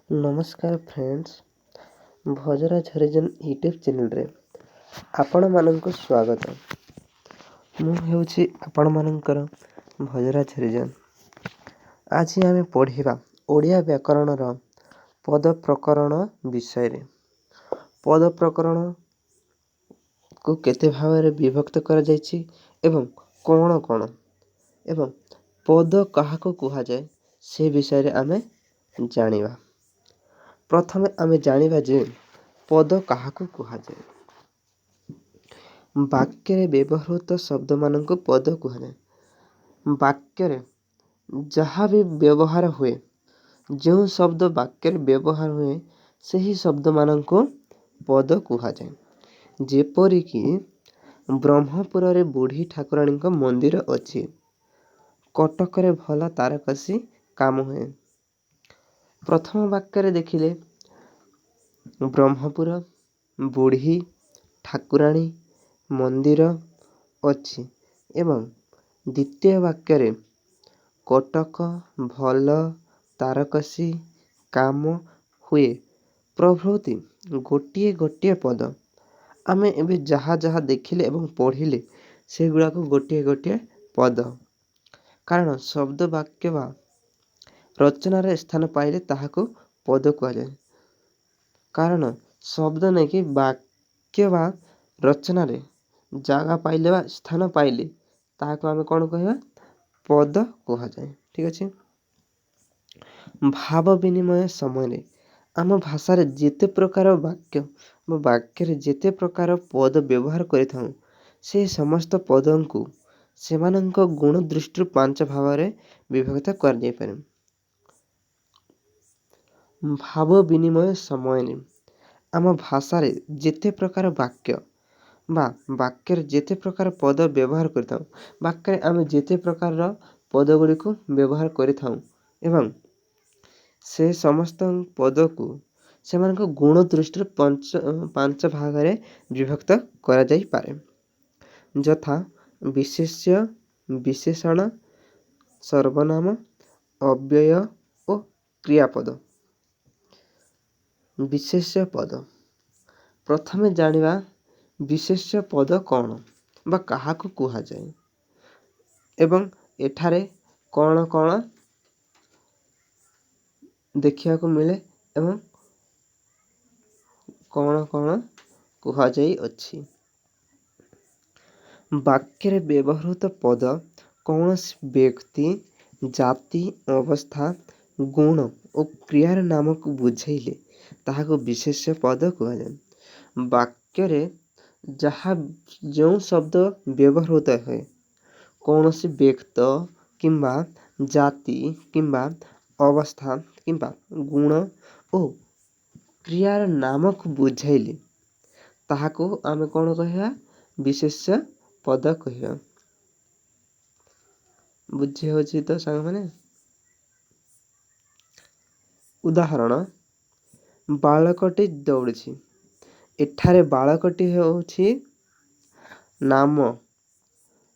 ନମସ୍କାର ଫ୍ରେଣ୍ଡସ୍, ଭଜରାଜ ହରିଜନ ୟୁଟ୍ୟୁବ୍ ଚ୍ୟାନେଲ୍ରେ ଆପଣମାନଙ୍କୁ ସ୍ୱାଗତ। ମୁଁ ହେଉଛି ଆପଣମାନଙ୍କର ଭଜରାଜ ହରିଜନ। ଆଜି ଆମେ ପଢ଼ିବା ଓଡ଼ିଆ ବ୍ୟାକରଣର ପଦ ପ୍ରକରଣ ବିଷୟରେ। ପଦ ପ୍ରକରଣକୁ କେତେ ଭାବରେ ବିଭକ୍ତ କରାଯାଇଛି ଏବଂ କ'ଣ କ'ଣ ଏବଂ ପଦ କାହାକୁ କୁହାଯାଏ, ସେ ବିଷୟରେ ଆମେ ଜାଣିବା। ପ୍ରଥମେ ଆମେ ଜାଣିବା ଯେ ପଦ କାହାକୁ କୁହାଯାଏ। ବାକ୍ୟରେ ବ୍ୟବହୃତ ଶବ୍ଦମାନଙ୍କୁ ପଦ କୁହାଯାଏ। ବାକ୍ୟରେ ଯାହା ବି ବ୍ୟବହାର ହୁଏ, ଯେଉଁ ଶବ୍ଦ ବାକ୍ୟରେ ବ୍ୟବହାର ହୁଏ, ସେହି ଶବ୍ଦମାନଙ୍କୁ ପଦ କୁହାଯାଏ। ଯେପରିକି ବ୍ରହ୍ମପୁରରେ ବୁଢ଼ୀ ଠାକୁରାଣୀଙ୍କ ମନ୍ଦିର ଅଛି, କଟକରେ ଭଲ ତାରକସି କାମ ହୁଏ। ପ୍ରଥମ ବାକ୍ୟରେ ଦେଖିଲେ ବ୍ରହ୍ମପୁର, ବୁଢ଼ୀ ଠାକୁରାଣୀ ମନ୍ଦିର ଅଛି ଏବଂ ଦ୍ୱିତୀୟ ବାକ୍ୟରେ କଟକ, ଭଲ, ତାରକସି କାମ ହୁଏ ପ୍ରଭୃତି ଗୋଟିଏ ଗୋଟିଏ ପଦ। ଆମେ ଏବେ ଯାହା ଯାହା ଦେଖିଲେ ଏବଂ ପଢ଼ିଲେ, ସେଗୁଡ଼ାକ ଗୋଟିଏ ଗୋଟିଏ ପଦ। କାରଣ ଶବ୍ଦ ବାକ୍ୟ ବା ରଚନାରେ ସ୍ଥାନ ପାଇଲେ ତାହାକୁ ପଦ କୁହାଯାଏ। କାରଣ ଶବ୍ଦ ନେଇକି ବାକ୍ୟ ବା ରଚନାରେ ଜାଗା ପାଇଲେ ବା ସ୍ଥାନ ପାଇଲେ ତାହାକୁ ଆମେ କ'ଣ କହିବା? ପଦ କୁହାଯାଏ। ଠିକ୍ ଅଛି। ଭାବ ବିନିମୟ ସମୟରେ ଆମ ଭାଷାରେ ଯେତେ ପ୍ରକାର ବାକ୍ୟ ବା ବାକ୍ୟରେ ଯେତେ ପ୍ରକାର ପଦ ବ୍ୟବହାର କରିଥାଉ, ସେ ସମସ୍ତ ପଦଙ୍କୁ ସେମାନଙ୍କ ଗୁଣ ଦୃଷ୍ଟିରୁ ପାଞ୍ଚ ଭାଗରେ ବିଭକ୍ତ କରାଯାଇପାରେ। ଭାବ ବିନିମୟ ସମୟରେ ଆମ ଭାଷାରେ ଯେତେ ପ୍ରକାର ବାକ୍ୟ ବା ବାକ୍ୟରେ ଯେତେ ପ୍ରକାର ପଦ ବ୍ୟବହାର କରିଥାଉ, ବାକ୍ୟରେ ଆମେ ଯେତେ ପ୍ରକାରର ପଦ ଗୁଡ଼ିକୁ ବ୍ୟବହାର କରିଥାଉ ଏବଂ ସେ ସମସ୍ତ ପଦକୁ ସେମାନଙ୍କ ଗୁଣ ଦୃଷ୍ଟିରୁ ପାଞ୍ଚ ଭାଗରେ ବିଭକ୍ତ କରାଯାଇପାରେ, ଯଥା ବିଶେଷ୍ୟ, ବିଶେଷଣ, ସର୍ବନାମ, ଅବ୍ୟୟ ଓ କ୍ରିୟାପଦ। ବିଶେଷ୍ୟ ପଦ। ପ୍ରଥମେ ଜାଣିବା ବିଶେଷ୍ୟ ପଦ କ'ଣ ବା କାହାକୁ କୁହାଯାଏ ଏବଂ ଏଠାରେ କ'ଣ କ'ଣ ଦେଖିବାକୁ ମିଳେ ଏବଂ କ'ଣ କ'ଣ କୁହାଯାଇଅଛି। ବାକ୍ୟରେ ବ୍ୟବହୃତ ପଦ କୌଣସି ବ୍ୟକ୍ତି, ଜାତି, ଅବସ୍ଥା, ଗୁଣ ଓ କ୍ରିୟାର ନାମକୁ ବୁଝେଇଲେ ତାହାକୁ ବିଶେଷ୍ୟ ପଦ କୁହାଯାଏ। ବାକ୍ୟରେ ଯାହା ଯେଉଁ ଶବ୍ଦ ବ୍ୟବହୃତ ହୁଏ, କୌଣସି ବ୍ୟକ୍ତି କିମ୍ବା ଜାତି କିମ୍ବା ଅବସ୍ଥା କିମ୍ବା ଗୁଣ ଓ କ୍ରିୟାର ନାମକୁ ବୁଝେଇଲେ ତାହାକୁ ଆମେ କ'ଣ କହିବା? ବିଶେଷ୍ୟ ପଦ କହିବା। ବୁଝି ହେଉଛି ତ ସାଙ୍ଗମାନେ? ଉଦାହରଣ, ବାଳକଟି ଦୌଡ଼ୁଛି। ଏଠାରେ ବାଳକଟି ହେଉଛି ନାମ,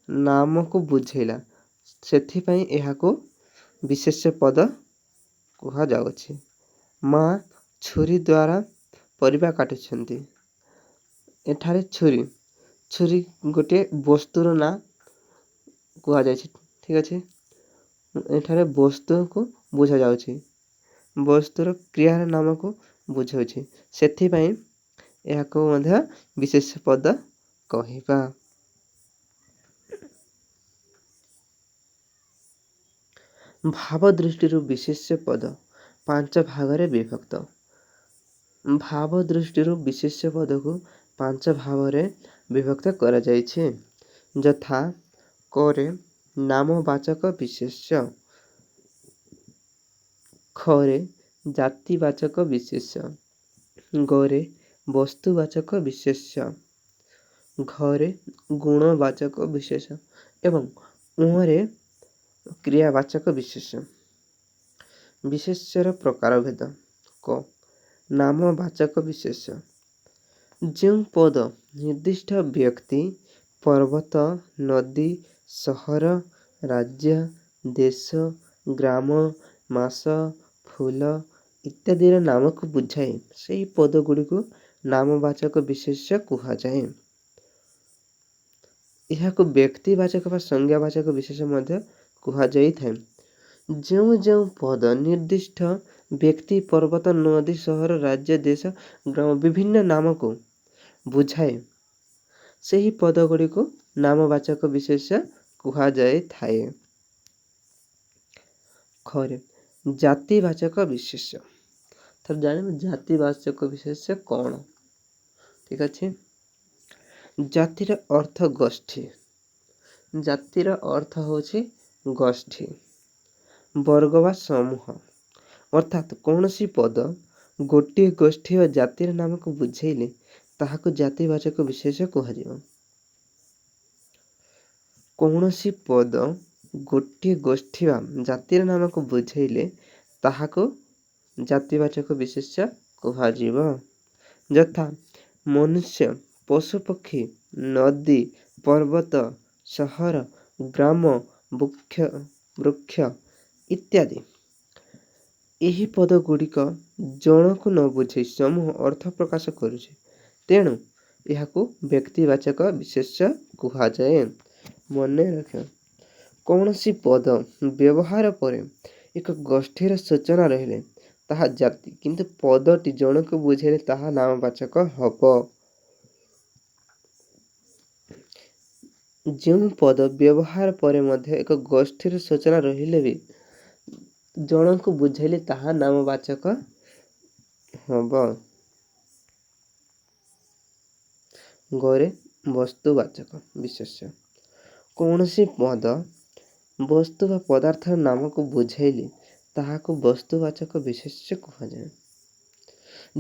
ନାମକୁ ବୁଝେଇଲା, ସେଥିପାଇଁ ଏହାକୁ ବିଶେଷ୍ୟ ପଦ କୁହାଯାଉଛି। ମା ଛୁରୀ ଦ୍ୱାରା ପରିବା କାଟୁଛନ୍ତି। ଏଠାରେ ଛୁରୀ, ଛୁରୀ ଗୋଟିଏ ବସ୍ତୁର ନାଁ କୁହାଯାଇଛି। ଠିକ୍ ଅଛି। ଏଠାରେ ବସ୍ତୁକୁ ବୁଝାଯାଉଛି, ବସ୍ତୁର କ୍ରିୟାର ନାମକୁ ବୁଝାଉଛି, ସେଥିପାଇଁ ଏହାକୁ ମଧ୍ୟ ବିଶେଷ୍ୟ ପଦ କହିବା। ଭାବ ଦୃଷ୍ଟିରୁ ବିଶେଷ୍ୟ ପଦ ପାଞ୍ଚ ଭାଗରେ ବିଭକ୍ତ। ଭାବ ଦୃଷ୍ଟିରୁ ବିଶେଷ୍ୟ ପଦକୁ ପାଞ୍ଚ ଭାବରେ ବିଭକ୍ତ କରାଯାଇଛି, ଯଥା କରେ ନାମବାଚକ ବିଶେଷ୍ୟ, ଖରେ ଜାତିବାଚକ ବିଶେଷ୍ୟ, ଗରେ ବସ୍ତୁବାଚକ ବିଶେଷ୍ୟ, ଘରେ ଗୁଣବାଚକ ବିଶେଷ୍ୟ ଏବଂ ଉଁରେ କ୍ରିୟାବାଚକ ବିଶେଷ୍ୟ। ବିଶେଷ୍ୟର ପ୍ରକାରଭେଦ। କ ନାମବାଚକ ବିଶେଷ୍ୟ। ଯେଉଁ ପଦ ନିର୍ଦ୍ଦିଷ୍ଟ ବ୍ୟକ୍ତି, ପର୍ବତ, ନଦୀ, ସହର, ରାଜ୍ୟ, ଦେଶ, ଗ୍ରାମ, ମାସ, ଫୁଲ, ଇତ୍ୟାଦିର ନାମକୁ ବୁଝାଏ, ସେହି ପଦ ଗୁଡ଼ିକୁ ନାମବାଚକ ବିଶେଷ୍ୟ କୁହାଯାଏ। ଏହାକୁ ବ୍ୟକ୍ତିବାଚକ ବା ସଂଜ୍ଞାବାଚକ ବିଶେଷ୍ୟ ମଧ୍ୟ କୁହାଯାଇଥାଏ। ଯେଉଁ ଯେଉଁ ପଦ ନିର୍ଦ୍ଦିଷ୍ଟ ବ୍ୟକ୍ତି, ପର୍ବତ, ନଦୀ, ସହର, ରାଜ୍ୟ, ଦେଶ, ଗ୍ରାମ ବିଭିନ୍ନ ନାମକୁ ବୁଝାଏ, ସେହି ପଦ ଗୁଡ଼ିକୁ ନାମବାଚକ ବିଶେଷ୍ୟ କୁହାଯାଇଥାଏ। ଖରେ ଜାତିବାଚକ ବିଶେଷ୍ୟ। ଥରେ ଜାଣିବେ ଜାତିବାଚକ ବିଶେଷ୍ୟ କ'ଣ? ଠିକ୍ ଅଛି। ଜାତିର ଅର୍ଥ ଗୋଷ୍ଠୀ। ଜାତିର ଅର୍ଥ ହେଉଛି ଗୋଷ୍ଠୀ, ବର୍ଗ ବା ସମୂହ। ଅର୍ଥାତ୍ କୌଣସି ପଦ ଗୋଟିଏ ଗୋଷ୍ଠୀ ବା ଜାତିର ନାମକୁ ବୁଝେଇଲେ ତାହାକୁ ଜାତିବାଚକ ବିଶେଷ୍ୟ କୁହାଯିବ। କୌଣସି ପଦ ଗୋଟିଏ ଗୋଷ୍ଠୀ ବା ଜାତିର ନାମକୁ ବୁଝେଇଲେ ତାହାକୁ ଜାତିବାଚକ ବିଶେଷ୍ୟ କୁହାଯିବ। ଯଥା ମନୁଷ୍ୟ, ପଶୁପକ୍ଷୀ, ନଦୀ, ପର୍ବତ, ସହର, ଗ୍ରାମ, ବୃକ୍ଷ ଇତ୍ୟାଦି। ଏହି ପଦ ଗୁଡ଼ିକ ଜଣକୁ ନ ବୁଝେଇ ସମୂହ ଅର୍ଥ ପ୍ରକାଶ କରୁଛି, ତେଣୁ ଏହାକୁ ବ୍ୟକ୍ତିବାଚକ ବିଶେଷ୍ୟ କୁହାଯାଏ। ମନେ ରଖିବ, କୌଣସି ପଦ ବ୍ୟବହାର ପରେ ଏକ ଗୋଷ୍ଠୀର ସୂଚନା ରହିଲେ ତାହା ଜାତି, କିନ୍ତୁ ପଦଟି ଜଣକୁ ବୁଝେଇଲେ ତାହା ନାମବାଚକ ହେବ। ଯେଉଁ ପଦ ବ୍ୟବହାର ପରେ ମଧ୍ୟ ଏକ ଗୋଷ୍ଠୀର ସୂଚନା ରହିଲେ ବି ଜଣକୁ ବୁଝେଇଲେ ତାହା ନାମବାଚକ ହେବ। ଗରେ ବସ୍ତୁବାଚକ ବିଶେଷ୍ୟ। କୌଣସି ପଦ ବସ୍ତୁ ବା ପଦାର୍ଥର ନାମକୁ ବୁଝେଇଲେ ତାହାକୁ ବସ୍ତୁବାଚକ ବିଶେଷ୍ୟ କୁହାଯାଏ।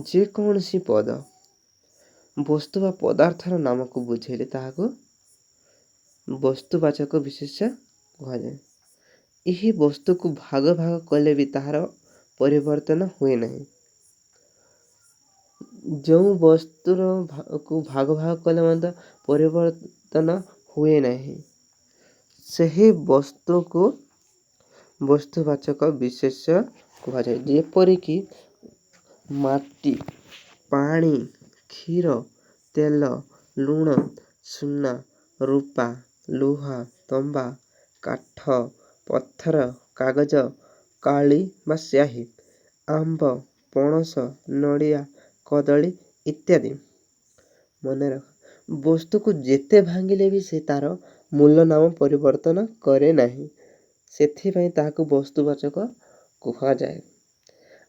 ଯେକୌଣସି ପଦ ବସ୍ତୁ ବା ପଦାର୍ଥର ନାମକୁ ବୁଝେଇଲେ ତାହାକୁ ବସ୍ତୁବାଚକ ବିଶେଷ୍ୟ କୁହାଯାଏ। ଏହି ବସ୍ତୁକୁ ଭାଗ ଭାଗ କଲେ ବି ତାହାର ପରିବର୍ତ୍ତନ ହୁଏ ନାହିଁ। ଯେଉଁ ବସ୍ତୁର କୁ ଭାଗ ଭାଗ କଲେ ମଧ୍ୟ ପରିବର୍ତ୍ତନ ହୁଏ ନାହିଁ, ସେହି ବସ୍ତୁକୁ ବସ୍ତୁବାଚକ ବିଶେଷ୍ୟ କୁହାଯାଏ। ଯେପରିକି ମାଟି, ପାଣି, କ୍ଷୀର, ତେଲ, ଲୁଣ, ସୁନା, ରୂପା, ଲୁହା, ତମ୍ବା, କାଠ, ପଥର, କାଗଜ, କାଳି ବା ସ୍ୟାହୀ, ଆମ୍ବ, ପଣସ, ନଡ଼ିଆ, କଦଳୀ ଇତ୍ୟାଦି। ମନେ ରଖ, ବସ୍ତୁକୁ ଯେତେ ଭାଙ୍ଗିଲେ ବି ସେ ତାର ମୂଳ ନାମ ପରିବର୍ତ୍ତନ କରେ ନାହିଁ, ସେଥିପାଇଁ ତାହାକୁ ବସ୍ତୁବାଚକ କୁହାଯାଏ।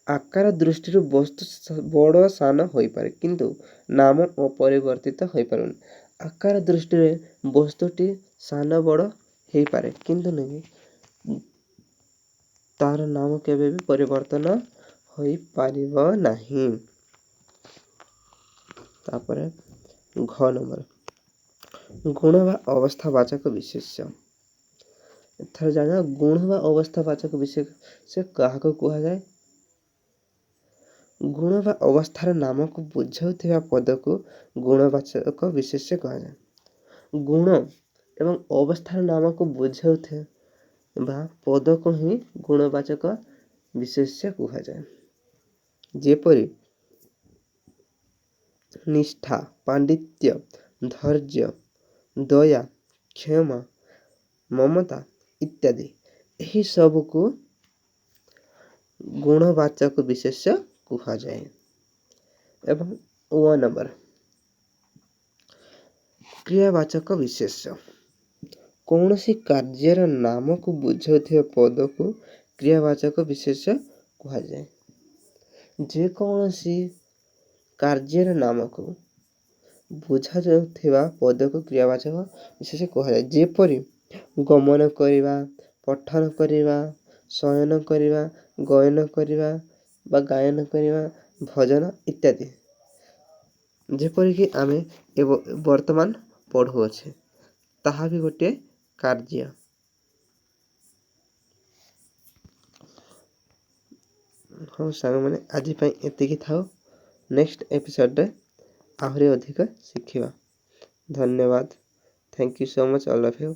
ଆକାର ଦୃଷ୍ଟିରୁ ବସ୍ତୁ ବଡ଼ ସାନ ହୋଇପାରେ, କିନ୍ତୁ ନାମ ଅପରିବର୍ତ୍ତିତ ହୋଇପାରୁନି। ଆକାର ଦୃଷ୍ଟିରେ ବସ୍ତୁଟି ସାନ ବଡ଼ ହେଇପାରେ, କିନ୍ତୁ ନୁହେଁ ତାର ନାମ କେବେ ବି ପରିବର୍ତ୍ତନ ହୋଇପାରିବ ନାହିଁ। ତାପରେ ଘ ନମ୍ବର, ଗୁଣ ବା ଅବସ୍ଥାବାଚକ ବିଶେଷ୍ୟ। ଏଥର ଜାଣିବା ଗୁଣ ବା ଅବସ୍ଥାବାଚକ ବିଶେଷ୍ୟ କାହାକୁ କୁହାଯାଏ। ଗୁଣ ବା ଅବସ୍ଥାର ନାମକୁ ବୁଝାଉଥିବା ପଦକୁ ଗୁଣବାଚକ ବିଶେଷ୍ୟ କୁହାଯାଏ। ଗୁଣ ଏବଂ ଅବସ୍ଥାର ନାମକୁ ବୁଝାଉଥିବା ପଦକୁ ହିଁ ଗୁଣବାଚକ ବିଶେଷ୍ୟ କୁହାଯାଏ। ଯେପରି ନିଷ୍ଠା, ପାଣ୍ଡିତ୍ୟ, ଧୈର୍ଯ୍ୟ, ଦୟା, କ୍ଷମା, ମମତା ଇତ୍ୟାଦି। ଏହି ସବୁକୁ ଗୁଣବାଚକ ବିଶେଷ୍ୟ କୁହାଯାଏ। ଏବଂ ଓ ନମ୍ବର, କ୍ରିୟାବାଚକ ବିଶେଷ୍ୟ। କୌଣସି କାର୍ଯ୍ୟର ନାମକୁ ବୁଝାଉଥିବା ପଦକୁ କ୍ରିୟାବାଚକ ବିଶେଷ୍ୟ କୁହାଯାଏ। ଯେକୌଣସି କାର୍ଯ୍ୟର ନାମକୁ ବୁଝାଯାଉଥିବା ପଦକୁ କ୍ରିୟାବାଚକ ବିଶେଷ୍ୟ କୁହାଯାଏ। ଯେପରି ଗମନ କରିବା, ପଠନ କରିବା, ଶୟନ କରିବା, ଗୟନ କରିବା ବା ଗାୟନ କରିବା, ଭଜନ ଇତ୍ୟାଦି। ଯେପରିକି ଆମେ ବର୍ତ୍ତମାନ ପଢ଼ୁଅଛେ, ତାହା ବି ଗୋଟିଏ କାର୍ଯ୍ୟ। ହଉ ସାଙ୍ଗମାନେ, ଆଜି ପାଇଁ ଏତିକି ଥାଉ। ନେକ୍ସଟ ଏପିସୋଡ଼ରେ ଆହୁରି ଅଧିକ ଶିଖିବା। ଧନ୍ୟବାଦ। Thank you so much all of you.